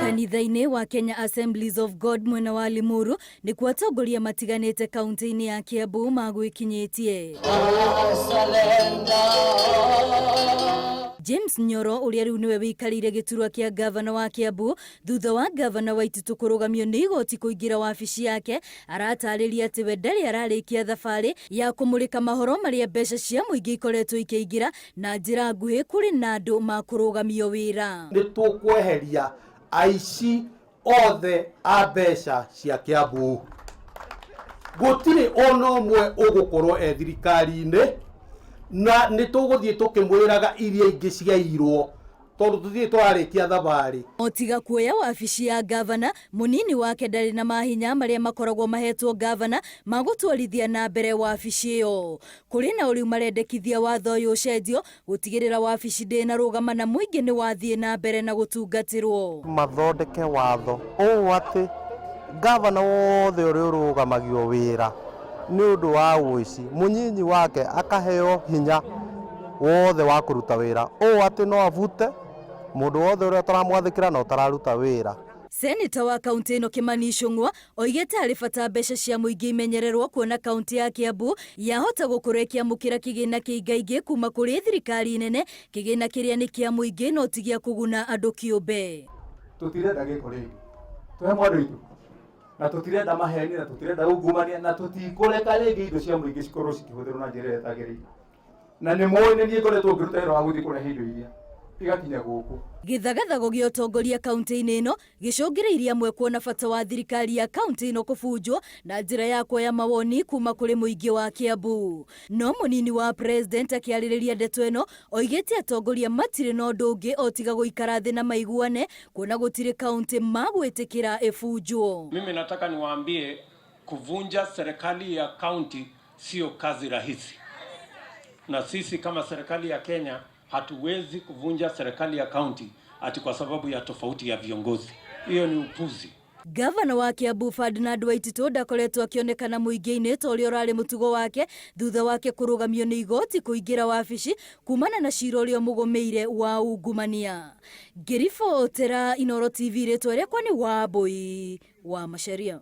Kanitha-inĩ wa Kenya Assemblies of God mwena wa Limuru nĩkuo atongoria matiganĩte kaunti-inĩ ya Kiambu magwĩkinyĩtie. James Nyoro ũrĩa rĩu nĩwe wĩikarĩire gĩturwa kĩa ngavana wa Kiambu thutha wa ngavana Waititu kũrũgamio nĩ igoti kũingĩra wabici yake aratarĩria atĩ we ndarĩ ararĩkia thabarĩ ya kũmũrĩka mahoro marĩa mbeca cia mũingĩ ikoretwo ikĩingĩra na njĩra nguhĩ kũrĩ na andũ makũrũgamio wĩra. Nĩ tũkweheria aici othe a mbeca cia Kiambu. Gũtirĩ ona ũmwe ũgũkorwo e thirikari-inĩ na nĩ tũgũthiĩ tũkĩmwĩraga iria ingĩ ciairwo tondũ tũtirĩ tũrarĩkia thabarĩ. O tiga kuoya wabici ya ngavana, mũnini wake ndarĩ na mahinya marĩa makoragwo mahetwo ngavana ma gũtwarithia na mbere wabici ĩyo. Kũrĩ nao rĩu marendekithia watho ũyũ ũcenjio gũtigĩrĩra wabici ndĩnarũgama na mũingĩ nĩ wathiĩ na mbere na gũtungatĩrwo. Mathondeke watho ũũ atĩ ngavana wothe ũrĩa ũrũgamagio wĩra nĩ ũndũ wa ũici, mũnyinyi wake akaheo hinya wothe wa kũruta wĩra ũũ atĩ no abute mũndũ wothe ũrĩa ũtaramwathĩkĩra na ũtararuta wĩra. Seneta wa kaunti ĩno Kimani Ichung'wa oigĩte harĩ bata mbeca cia mũingĩ imenyererwo kuona kaunti ya Kiambu yahota gũkorwo ĩkĩamũkĩra kĩgĩna kĩingaingĩ kuma kũrĩ thirikari nene, kĩgĩna kĩrĩa nĩ kĩa mũingĩ no ti gĩa kũguna andũ kĩũmbe. Tũtirenda gĩko rĩngĩ, tũhe mwendwa witũ, na tũtirenda maheni, na tũtirenda ungumania, na tũtikũreka rĩngĩ indo cia mũingĩ cikorwo cikĩhũthĩrwo na njĩra ĩrĩa ĩtagĩrĩire. Na nĩ mũĩ nĩ niĩ ngoretwo ngĩruta wĩra wa gũthiĩ kũrehe indo iria igakinya gũkũ. Gĩthagathago gĩa ũtongoria kaunti-inĩ ĩno gĩcũngĩrĩirie amwe kuona bata wa thirikari ya kaunti ĩno kũbunjwo na njĩra ya kuoya mawoni kuma kũrĩ mũingĩ wa Kiambu. No mũnini wa president akĩarĩrĩria ndeto ĩno oigĩte atongoria matirĩ na ũndũ ũngĩ o tiga gũikara thĩ na maiguane kuona gũtirĩ kaunti magwĩtĩkĩra ĩbunjwo. Mimi nataka niwaambie kuvunja serikali ya kaunti sio kazi rahisi, na sisi kama serikali ya Kenya hatuwezi kuvunja serikali ya kaunti ati kwa sababu ya tofauti ya viongozi. Hiyo ni upuzi. Gavana wa Kiambu Ferdinand Waititu ndakoretwo akĩonekana mũingĩ-inĩ ta ũrĩa ũrarĩ mũtugo wake thutha wake kũrũgamio nĩ igoti kũingĩra wabici kumana na cira ũrĩa ũmũgũmĩire wa ungumania. Ngĩribotera Inooro TV rĩtwa rĩakwa nĩ Wambui wa Macharia.